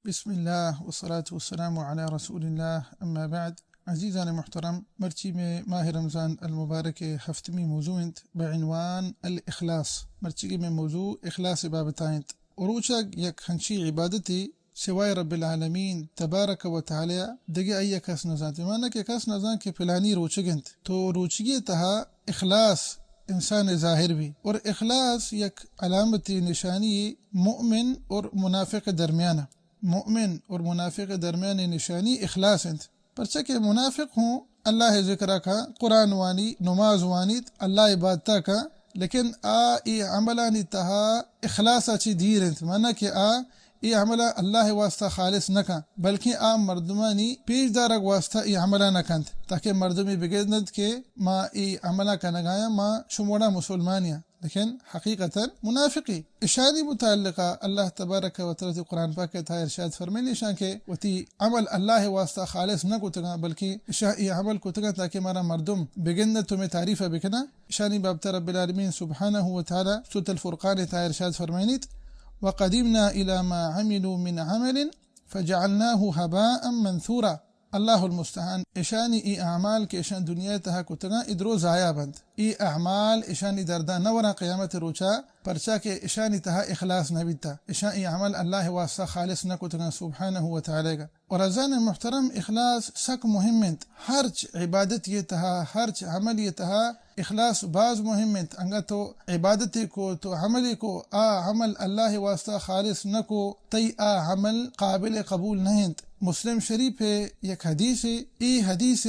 بسم اللہ والصلاة والسلام علی رسول اللہ، اما بعد۔ عزیزان محترم، مرچی میں ماہ رمضان المبارک ہفتمی موضوع انت بعنوان الاخلاص۔ مرچی میں موضوع اخلاص بابتا انت۔ روچگ یک ہنچی عبادتی سوائے رب العالمین تبارک و تعالی دگہ آئی کس نزانت۔ مانا کہ کس نزان کہ پلانی روچگ انت۔ تو روچگی تہا اخلاص انسان ظاہر بی۔ اور اخلاص یک علامتی نشانی مؤمن اور منافق درمیان۔ مؤمن اور منافق درمیان نشانی اخلاص انت۔ پرچہ کہ منافق ہوں اللہ ذکرہ کا، قرآن وانی، نماز وانیت، اللہ عبادتا کا، لیکن آ ای عملانی تہا اخلاص چی دیر انت، مانا کہ آ ای عمل اللہ واسطہ خالص نہ کن، بلکہ آ مردمانی پیش دارگ واسطہ ای عمل نہ کنت، تاکہ مردمی بگندنت کہ ما ای عمل کنگایاں، ما شموڑا مسلمانیاں۔ لیکن حقیقتاً منافقی۔ اشانی متعلقہ اللہ تبارک و تعالی قرآن پاک تہا ارشاد فرمائنی، اشان کہ وتی عمل اللہ واسطہ خالص نہ کتگاں، بلکہ اشان ای عمل کتگاں تاکہ مارا مردم بگندنت و میں تعریف بکناں۔ اشانی بابت رب العالمین سبحانہ و تعالی سورة الفرقان تہا ارشاد فرمائنیت، وقدمنا الی ما عملوا من عمل فجعلناه هباء منثورا۔ اللہ المستعان۔ اشانی ای اعمال کہ اشان دنیا تہا کتگاں، ای درو ضائع بنت۔ ای اعمال اشانی دردا نہ وراں قیامت روچا، پرچا کہ اشانی تہا اخلاص نہ بیتا۔ اشان ای عمل اللہ واسطہ خالص نہ کتگاں سبحانہ و تعالی گا۔ اور عزیزان محترم، اخلاص سک مہم انت۔ ہرچ عبادت یہ تہا، ہرچ عمل یہ تہا اخلاص باز مہم انت۔ انگا تو عبادتے کو، تو عملے کو، آ عمل اللہ واسطہ خالص نہ کو، تئی آ عمل قابل قبول نہ انت۔ مسلم شریف یک حدیث، ای حدیث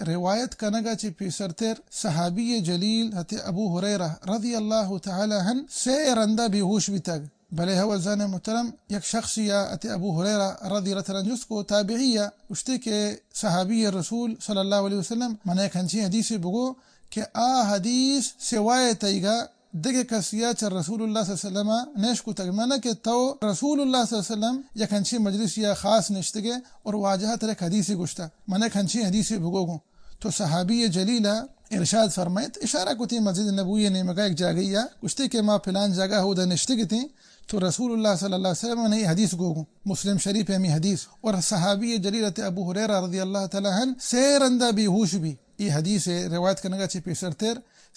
روایت کنگا چہ پیسرتر صحابی جلیل حضرت ابو ہریرہ رضی اللہ تعالی عنہ سے رندا بیہوش بیتگ۔ بلے ہو عزیزان محترم، یک شخصی ء ات ابو ہریرہ رضی اللہ تعالی عنہ جست کو، تابعی ء گوشتے کہ صحابی رسول صلی اللہ علیہ وسلم، من یک ہنچیں حدیثے بگو کہ آ حدیث سوائے تئیگا دگہ کسی ء چہ رسول اللہ صلی اللہ علیہ وسلم ء نیش کتگ، مانا کہ تو رسول اللہ صلی اللہ علیہ وسلم یک ہنچیں مجلسی ء خاص نشتگے اور واجہ ء ترا یک حدیثے گوشتا، من یک ہنچیں حدیثے بگو گوں۔ تو صحابی جلیل ء ارشاد فرمائیت، اشارہ کتی مسجد نبوی نیمگا یک جاگہی ء، گوشتے کہ ما پلان جاگہ اودا نشتگ اتیں، تو رسول اللہ صلی اللہ علیہ وسلم نے حدیث گو گوں، مسلم شریف ہمی حدیث۔ اور صحابی جلیل ات ابو ہریرہ رضی اللہ تعالی عنہ سے رندا بیہوش بی، ای حدیث روایت کنگا چہ پیسرتر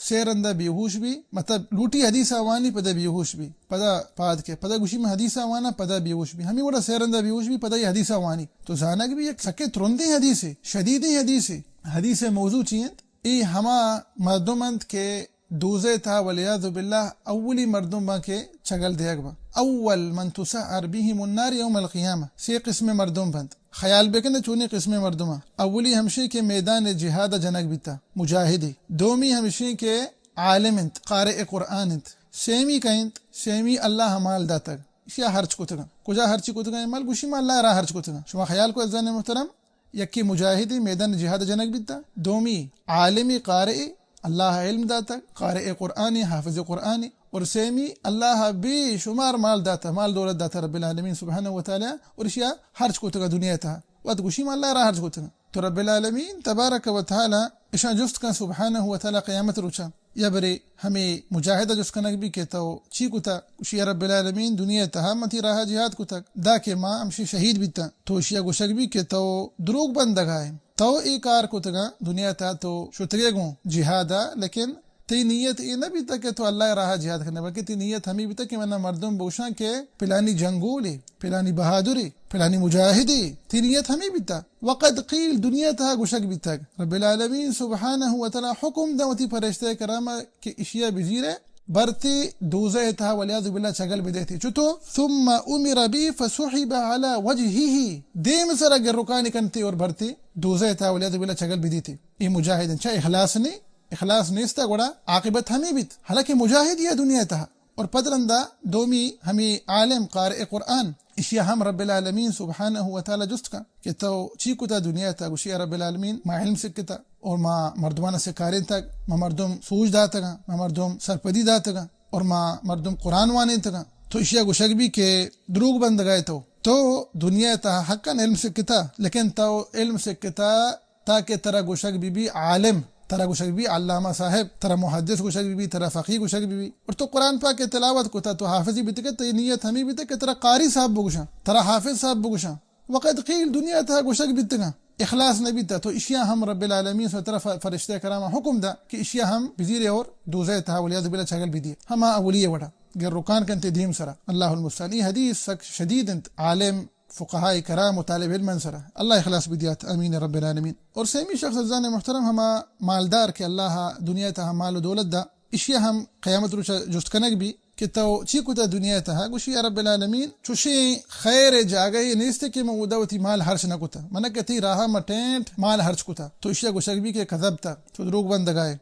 سے رندا بیہوش بی، مطلب لوٹی حدیث آوانی پدا بیہوش بی، پدا پاد کے، پدا گوشی من حدیث آوانا پدا بیہوش بی، ہمی وڑا سے رندا بیہوش بی، پدا ای حدیث آوانی۔ تو زانگ بی یک سکے ترندیں حدیثے، شدیدیں حدیثے، حدیث موضوع چی انت؟ ای ہما مردم انت کہ دوزہ تہا والعیاذ باللہ اولی مردم باں کہ چگل دیگ باں۔ اول من تسعر بهم النار یوم القیامہ۔ سے قسم مردم بنت۔ خیال بکن چونی قسم مردم۔ اولی ہمشی کہ میدان جہاد جنگ بیتا، مجاہدی۔ دومی ہمشی کہ عالم انت، قارئ قرآن انت۔ سیمی کئے انت؟ سیمی اللہ مال داتگ۔ اشیا ہرچ کتگاں۔ کجا ہرچی کتگاں؟ مال گوشی ما اللہ راہ ہرچ کتگاں۔ شما خیال کو عزیزان محترم، یکے مجاہدے میدان جہاد جنگ بیتا، دومی عالمی قارئے، اللہ علم داتگ، قارئ قرآنی، حافظ قرآنی، اور سیمی اللہ بے شمار مال داتا، مال دولت داتا رب العالمین سبحانہ و تعالی، اور اشیا ہرچ کتگا دنیا تہا۔ وت گوشی ما اللہ راہ ہرچ کتگا۔ تو رب العالمین تبارک و تعالی اشان جست کن سبحانہ و تعالی قیامت روچا۔ یا برے ہمے مجاہدہ جست کنگ بی کہ تو چی کتا؟ گوشی یا رب العالمین، دنیا تہا من تی راہ جہاد کتگ، دا کہ ما ہمشی شہید بیتاں۔ تو اشیا گوشگ بی کہ تو دروگ بندگائے، تو اے کار کتگاں دنیا تہا تو شتگے گوں جہادا، لیکن تئی نیت اے نہ بیتگ کہ تو اللہ راہ جہاد کنے، بلکہ تئی نیت ہمے بیتگ کہ منا مردم بوشاں کہ پلانی جنگولے، پلانی بہادرے، پلانی مجاہدے، تئی نیت ہمے بیتا۔ وقد قیل، دنیا تہا گوشگ بیتگ۔ رب العالمین سبحانہ و تعالی حکم داں وتی فرشتہ کراما کہ اشیا بزیرے، برتے دوزہ تہا والعیاذ باللہ چگل بدیتے۔ چتو؟ ثم امر بی فسحب علی وجهه، دیم سرا گرکانی کنتے اور برتے دوزہ تہا والعیاذ باللہ چگل بدیتے۔ اے مجاہدن چا اخلاص نے، اخلاص نیستا گڑا عاقبت ہمے بیت۔ حالانکہ مجاہد یا دنیا تہا اور پد رندا دومی ہمے عالم قارئ قرآن، اشیا ہم رب العالمین سبحانہ و تعالی جست کن کہ تو چی کتا دنیا تا؟ گوشی، یا رب العالمین، ما علم سکتا اور ما مردمانا سکارینتگ، ما مردم سوج داتگاں، ما مردم سرپدی داتگاں اور ما مردم قرآن وانینتگاں۔ تو اشیا گوشگ بی کہ دروگ بندگائے تو، تو دنیا تا حقاً علم سکتا، لیکن تو علم سکتا تاکہ ترا گوشگ بہ بی عالم، ترا گوشگ بی علامہ صاحب، ترا محدث گوشگ بی، ترا فقیہ گوشگ بی۔ اور تو قرآن پاک ءِ تلاوت کتا، تو حافظی بیتگے، تئی نیت ہمے بیتگ کہ ترا قاری صاحب بگوشاں، ترا حافظ صاحب بگوشاں۔ وقد قیل، دنیا تہا گوشگ بیتگاں، اخلاص نہ بیتا، تو اشیا ہم رب العالمین سبحانہ وتعالی ف-، فرشتہ کرام حکم دا کہ اشیا ہم بزیرے اور دوزہ تہا والعیاذ باللہ چگل بدیے۔ ہما اولی وڑا گر رکان کنتے دیم سرا۔ اللہ المستعان۔ ای حدیث سک شدید انت، عالم، فقہاء کرام و طالب علم سرا۔ اللہ اخلاص بدیات، آمین رب العالمین۔ اور سیمی شخص عزیزان محترم، ہما مالدار کہ اللہ دنیا تہا مال و دولت دا، اشیا ہم قیامت روچا جست کنگ بی کہ تو چی کتا دنیا تہا؟ گوشی، یا رب العالمین، چوشیں خیر جاگہے نیست کہ من اودا وتی مال ہرچ نہ کتا۔ من کہ تئی راہا من ٹینٹ مال ہرچ کتا۔ تو اشیا گوشگ بی کہ کذبت، تو دروگ بندگائے۔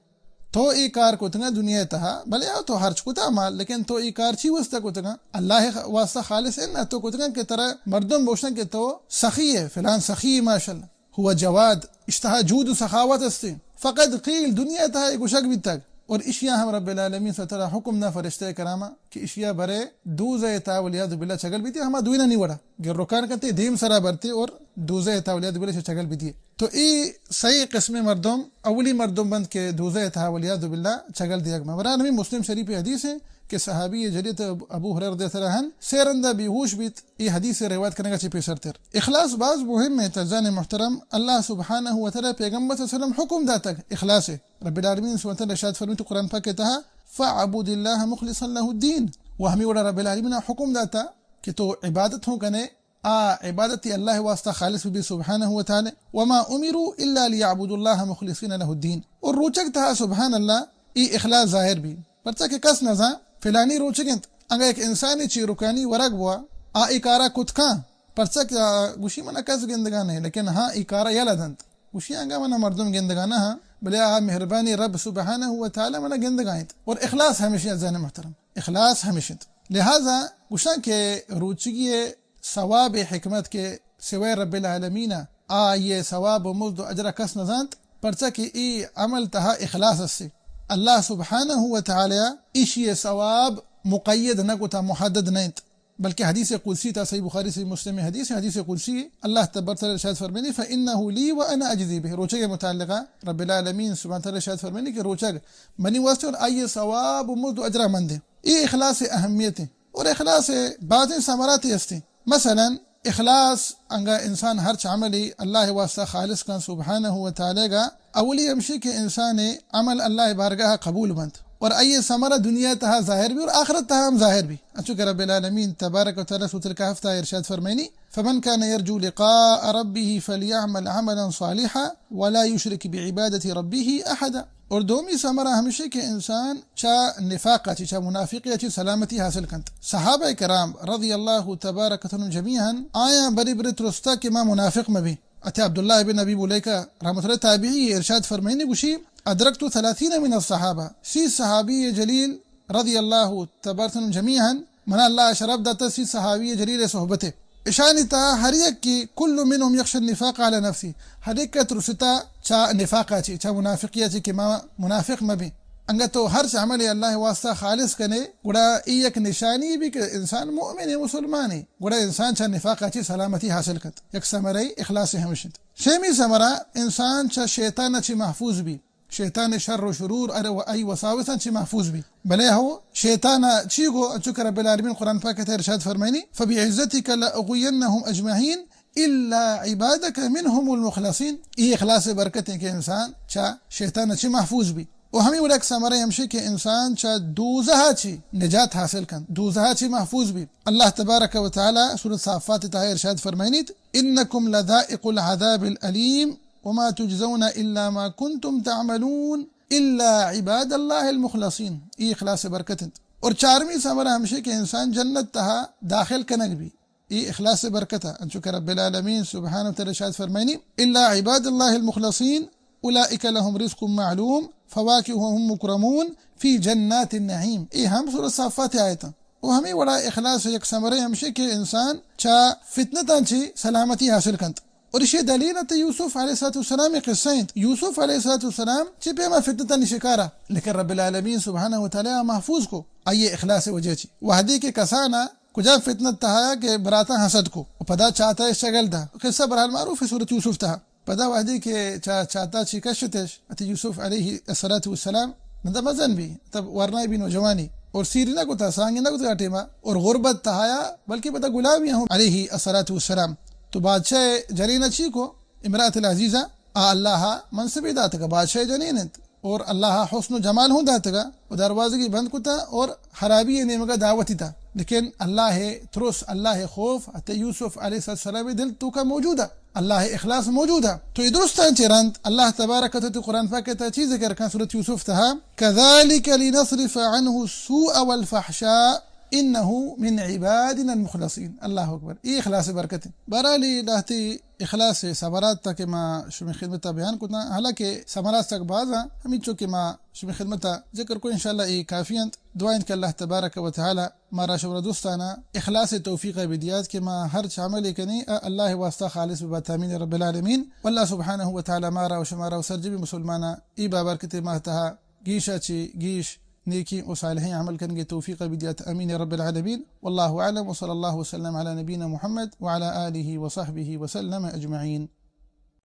تو ای کار کتگا دنیا تہا، بلے ہاں تو ہرچ کتا مال، لیکن تو ای کار چی واسطہ کتگا؟ اللہ واسطہ خالص ہے نا، تو کتگا کہ ترا مردم بوشن کہ تو سخی ہے، فلان سخی ہے، ماشاءاللہ۔ ہوا جواد، اشتہا جود و سخاوت استے۔ فقد قیل، دنیا تہا اے گوشگ بیتگ۔ اور اشیا ہم رب العالمین سبحانہ وتعالی حکم دا فرشتہ کراما کہ اشیا برے دوزہ تا والعیاذ باللہ چگل بیتی، ہما دوینانی وڑا۔ گر رکان کنتے دیم سرا برتے اور دوزہ تا والعیاذ باللہ چگل بیتی۔ تو ای سئے قسم مردم، اولی مردم بنت کہ دوزہ تا والعیاذ باللہ چگل دیگ ما۔ بران ہمیں مسلم شریف حدیث ہے کہ صحابی جلیل ابو ہریرہ رضی اللہ عنہ سے رندا بیہوش بیت۔ ای حدیث روایت کنگا چی پیسرتر۔ اخلاص باز مہم ہے، عزیزان محترم۔ اللہ سبحانہ و تعالی پیغمبر صلی اللہ علیہ وسلم حکم داتگ اخلاص ہے۔ رب العالمین سبحانہ و تعالی ارشاد فرمیت قرآن پاک تہا، فاعبد اللہ مخلصا لہ الدین۔ و ہمیں وڑا رب العالمین حکم داتا کہ تو عبادت ہوں کنے، آ عبادت اللہ واسطہ خالص بی سبحانہ و تعالی۔ وما امروا الا لیعبدوا اللہ مخلصین لہ الدین۔ اور روچگ تہا سبحان اللہ ای اخلاص ظاہر بی۔ پرچا کہ کس نزان فلانی روچگ انت۔ انگا یک انسانی چی رکانی ورگ بوا، آ ای کارا کت کن۔ پرچا کہ آ گوشی منا کس گندگا نہیں، لیکن ہاں ای کارا یلہ دنت۔ گوشی انگا منا مردم گندگا نہ ہاں، بلے آ مہربانی رب سبحانہ و تعالی منا گندگا انت۔ اور اخلاص ہمیشی عزیزان محترم، اخلاص ہمیشی انت۔ لہذا گوشاں کہ روچگی ثواب حکمت کہ سوائے رب العالمین آئی ثواب و مزد و اجر کس نزانت، پرچا کہ ای عمل تہا اخلاص استے۔ اللہ سبحانہ و تعالی ایشی ثواب مقید نہ کتا، محدد نہ انت، بلکہ حدیث قدسی تا، صحیح بخاری، صحیح مسلم حدیث، حدیث قدسی، اللہ تبارک و تعالی ارشاد فرمینی، فإنه لي وأنا أجزي به۔ روچے کے متعلقہ رب العالمین سبحانہ و تعالی ارشاد فرمینی کہ روچگ منی واسطے اور آئی ثواب و مزد و اجرا من دے۔ ای اخلاص اہمیت ہے۔ اور اخلاص بازیں ثمراتے ہستیں۔ مثلاً اخلاص انگا انسان ہرچ عملی اللہ واسطہ خالص کن سبحانہ و تعالی گا، اولی ہمشی کہ انسان عمل اللہ بارگاہ قبول بنت اور آئی ثمرہ دنیا تہا ظاہر بی اور آخرت تہا ہم ظاہر بی۔ انچو کہ رب العالمین تبارک و تعالی سورۃ الکہف تہا ارشاد فرمائنی، فمن كان يرجو لقاء ربه فليعمل عملا صالحا ولا يشرك بعبادة ربه أحدا۔ اور دومی ثمرہ ہمشی کہ انسان چا نفاق چی، چا منافقی چی سلامتی حاصل کنت۔ صحابہ کرام رضی اللہ تبارک عنہم جمیعاً آیاں بری بری ترستا کہ ما منافق مبی۔ اتھے عبداللہ بن ابی ملیکہ رحمۃ اللہ تابعی ارشاد فرمائنی گوشی، ادرکت ثلاثین من الصحابہ، سی صحابی جلیل رضی اللہ تبارک عنہم جمیعاً منا اللہ شرف داتا سی صحابی جلیل صحبت۔ اشانی تا ہر یک کی کل منهم یخشى النفاق علی نفسی، ہر یک ترستا چا نفاقا چی، چا منافقیا چی کہ ما منافق مبی۔ انگا تو ہرچ عمل اللہ واسطہ خالص کنے، گڑا ای یک نشانی بی کہ انسان مؤمن ہے، مسلمان ہے۔ گڑا انسان چا نفاقا چی سلامتی حاصل کت۔ یک ثمرہ اخلاص ہمشنت۔ شیمی ثمرہ انسان چا شیطان چی محفوظ بی۔ شیطان شر و شرور ارے و ای وساوساں چی محفوظ بی۔ بلے ہو شیطان چی گو، انچو کہ رب العالمین قرآن پاک تہا ارشاد فرمائنی، فبعزتك لأغوينهم أجمعين إلا عبادك منهم المخلصين۔ ای اخلاص برکت ہیں کہ انسان چا شیطان چی محفوظ بی۔ و ہمیں وڑا یک ثمرہ ہمشی کہ انسان چا دوزہ چی نجات حاصل کن، دوزہ چی محفوظ بی۔ اللہ تبارک و تعالی سورۃ صافات تہا ارشاد فرمائنیت، انکم لذائقوا العذاب الألیم وما تجزون الا ما کنتم تعملون الا عباد اللہ المخلصین۔ ای اخلاص برکت انت۔ اور چارمی ثمرہ ہمشی کہ انسان جنت تہا داخل کنگ بی۔ ای اخلاص برکت ہے، انچو کہ رب العالمین سبحانہ و تعالی ارشاد فرمائنی، الا عباد اللہ المخلصین اولئک لهم رزق معلوم فواکہ وهم مکرمون فی جنات النعیم۔ ای ہم سورۃ صافات آیتاں۔ و ہمیں وڑا اخلاص یک ثمرہ ہمشی کہ انسان چا فتنتاں چی سلامتی حاصل کنت۔ اور اشی دلیل ات یوسف علیہ الصلوۃ والسلام قصہ انت۔ یوسف علیہ الصلوۃ والسلام چی پیما فتنتانی شکارا، لیکن رب العالمین سبحانہ و تعالی محفوظ کو آئی اخلاص وجہ چی۔ وہدی کہ کسانا کجا فتنت تہایا کہ براتاں حسد کو و پدا چاتا شگل دا۔ قصہ بہرحال معروف ہے سورۃ یوسف تہا۔ پدا وہدے کہ چا-، چاتا چی کشتش، اتی یوسف علیہ الصلوۃ والسلام ندا مزن بی، تب ورنا بی نوجوانی، اور سیر نہ کتا، سانگ نہ کتا ٹیما، اور غربت تہایا، بلکہ پدا غلامی ہوں علیہ الصلوۃ والسلام۔ تو بادشاہ جنین چی کو، امرأت العزیزہ، آ اللہ منصب داتگا، بادشاہ جنین انت، اور اللہ حسن و جمال ہوں داتگا، و دروازگی بند کتا اور خرابی نیمگا دعوتی تا۔ لیکن اللہ ترس، اللہ خوف، حتی یوسف علیہ السلام دل توکا موجودا، اللہ اخلاص موجودا۔ تو یہ درستان چہ رند اللہ تبارک و تعالی قرآن پاک تا چی ذکر کن سورۃ یوسف تہا، كذلك لنصرف عنه السوء والفحشاء إنه من عبادنا المخلصين۔ اللہ اکبر۔ یہ اخلاص برکت ہے۔ بہرحال، یہ لہتی اخلاص ثمرات تا کہ ما شمی خدمتا بیان کتا، حالانکہ ثمرات تک بازا، ہمینچو کہ ما شمی خدمتا ذکر کو، انشاءاللہ یہ کافی انت۔ دعا انت کہ اللہ تبارک و تعالی مارا شمارا دوستانا اخلاص توفیق بدیات کہ ما ہر چہ عمل کنی، آ اللہ واسطہ خالص ببات۔ آمین رب العالمین۔ واللہ سبحانہ و تعالی مارا و شمارا و سرجمی مسلمانا ای بابرکت ماہ تہا گیشا چی گیش نیکی و صالحیں عمل کنگے توفیق بدیات۔ آمین رب العالمین۔ واللہ اعلم، وصلی اللہ وسلم علی نبینا محمد وعلی آلہ وصحبہ وسلم اجمعین۔